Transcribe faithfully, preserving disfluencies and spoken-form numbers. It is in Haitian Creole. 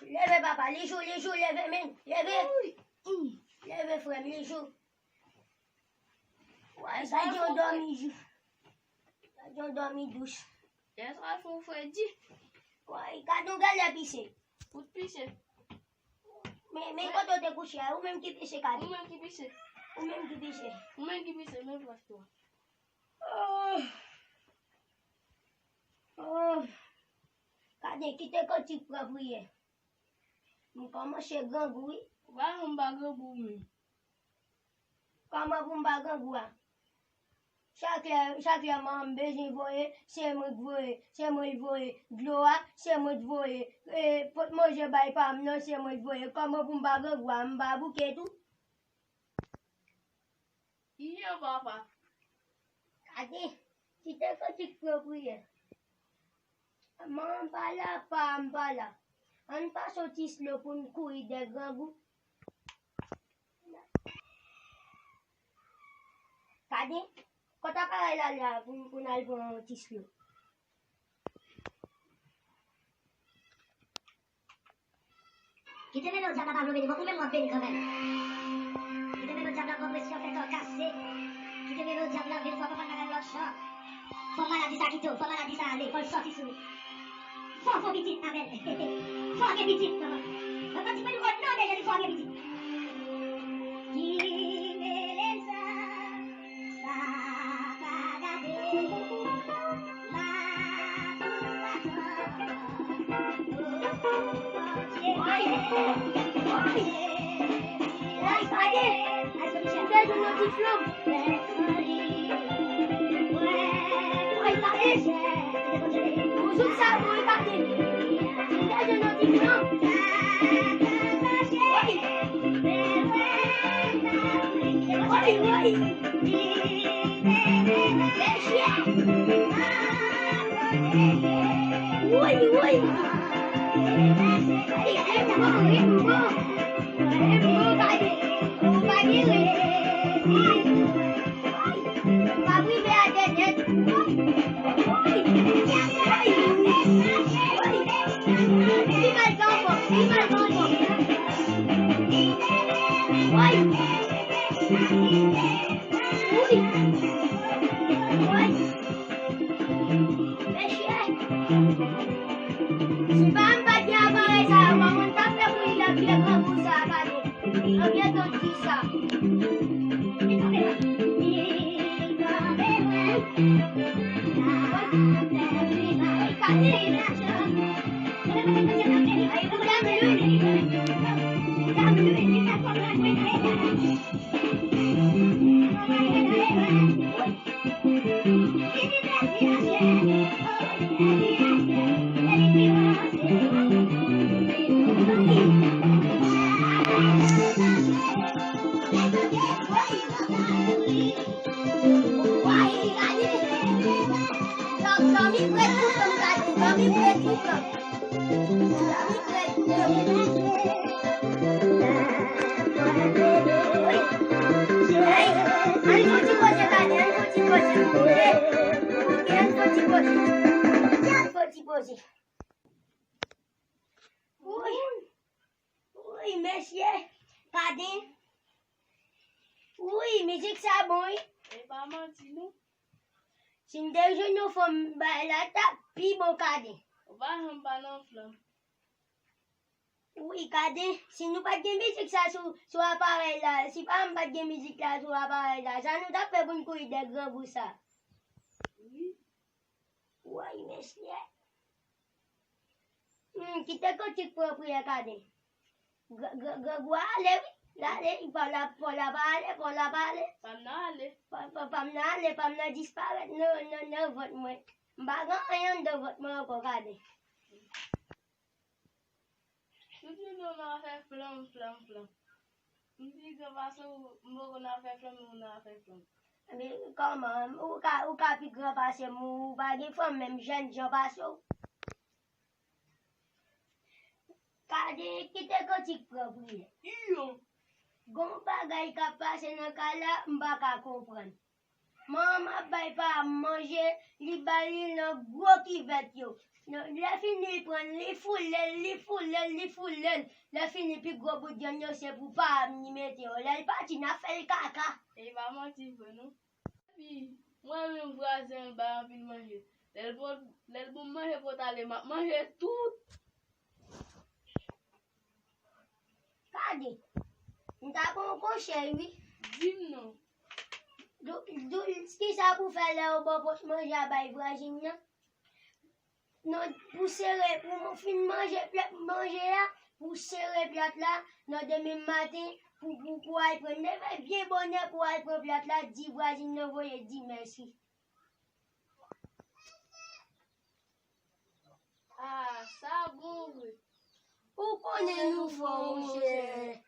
Leve papa, li jou, li jou, leve men, leve. Leve frè m, li jou. Wè, gade yon dòmi jou. Gade yon dòmi dous. Lè sa fè yon fredi. Wè, gade yon gèlè pise. Ou t pise. Men, men kote w te kouche a, ou menm ki pise, gade. Ou menm ki pise. Ou menm ki pise. Ou menm ki pise, men plas tou. Oh. Oh. Gade, kite kantik pran priyè. M kòmanse grangou, wi. Ou pa janm pa grangou, men. Kòman pou m pa grangou a? Chak lè, chak lè manman m bezwen voye, se mwen k voye, se mwen k voye. Dlo a, se mwen k voye. E, pot manje bay pa m nan, se mwen k voye. Kòman pou m pa grangou a? M pa bouke tou? Iyo, papa. Gade, kite kantik pran priyè. Manman pa la, pa m pa la. Ann pase yon ti slo pou n kouri dèyè grangou. Gade, kot aparèy la, la, pou, pou n al pran yon ti slo. Kite melo dyab la pa vle w beni, bon, ou menm w ap beni kanmenm. Kite melo dyab la pran presyon, fè kò kase. Kite melo dyab la vin fò papa n al lòt jan. Fò maladi sa kite w, fò maladi sa ale, fò l sòti sou ou. Fò w fè pitit, amèn. Fò w gen pitit, manman. Mwen di mwen o non de Jezi, fò w gen pitit. Ki mele sa, sa pa gade. La pou atann. Woy! Woy! Woy, gade! Gade yon ti flanm! Mouzouk sa bon, wi, gade. Gade yon ti flanm. Woy. Woy, woy. Mesye. Woy, woy. Ay, ay, bon, rimbo. Rimbo, gade. Ou pa gen rim. Ay. Pa rive atè nèt. Li mal konprann, li mal konprann. Woy! Woy! Woy! Mesye! Si pa m pa t gen aparèy sa yo, kòman m t ap fè pou li lè vye grangou sa a gade? Nan vye don di sa. Woy, mesye, gade. Woy, mizik sa bon, wi. E pa manti, non. Si n te jwenn yon fanm bay la, t ap pi bon, gade. Ou pa janm pa nan flanm. Wi, gade, si nou pa t gen mizik sa sou, sou aparèy la, si pa m pa t gen mizik la sou aparèy la, sa nou t ap fè pou n kouri dèyè grangou sa? Wi. Woy, mesye. Hmm, kite kantik pran priyè, gade. Gr- gr- Grangou a ale, wi. L ale, pa l ap, pa l ap ale, pa l ap ale. Pa m nan ale. Pa, pa, pa m nan ale, pa m nan disparèt nan, nan, nan vant mwen. M pa gen anyen anndan vant mwen ankò, gade. Ou di nou nan afè flanm, flanm, flanm. M pi gran pase w, m poko nan afè flanm, ou nan afè flanm. Men kòman, ou ka, ou ka pi gran pase m, ou pa gen fanm menm jèn jan pase w. Gade, kite kantik pran priyè. Iyo. Gon bagay k ap pase nan kay la, m pa ka konprann. Manman m ap bay pa m manje, li ba li nan gwo kivèt yo. Nan- Lè fini, li pran, li foule l, li foule l, li foule l. Lè fini, pi gwo bout vyann yo se pou pa m li mete yo. Lè l pati, n ap fè l kaka. E pa manti vre, non. Epi, mwen menm, vwazen an bay anpil manje. Lè l pot- lè l ban m manje pot ale, m ap manje tout. Gade, m ta pran yon konsèy, wi. Di m non. Dou, dou, kisa pou fè lè yo ba w pot manje a bay vwazen nan? Non, pou sere, pou fin manje plat manje a, pou sere plat la nan demen maten, pou, pou, pou al pran. Leve byen bonè pou al pran plat la, di vwazen nan voye di mèsi. Ah, sa bon vre. Ou konnen nou fò, monchè.